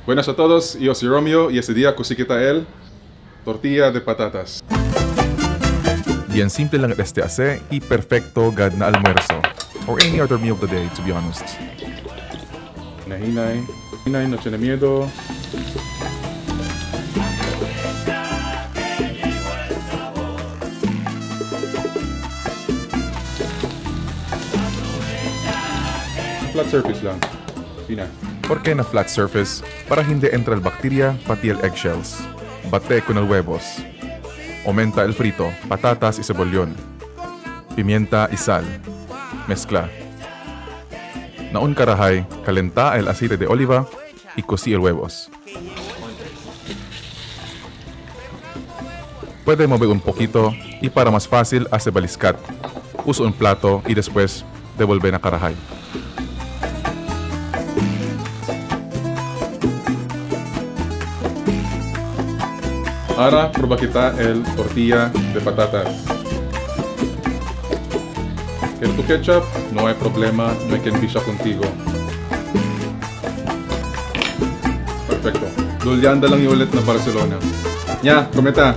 Buenas a todos, yo soy Romeo y este día cocí kita el tortilla de patatas. Bien simple lang este hace y perfecto gad na almuerzo. Or any other meal of the day, to be honest. Hinay, hinay, no tiene miedo. Flat surface lang. Fina. ¿Por qué na flat surface? Para hindi entra el bacteria pati el eggshells. Bate con el huevos. Aumenta el frito, patatas y cebollón. Pimienta y sal. Mezcla. Na un karahay, calenta el aceite de oliva y cocí el huevos. Puede mover un poquito y para más fácil hace baliscat. Uso un plato y después devuelve na karahay. Ahora prueba kita el tortilla de patatas. ¿Quieres tu ketchup? No hay problema, no hay quien pisa contigo. Perfecto. Dulyanda lang yung ulit na Barcelona. Nya, kumita!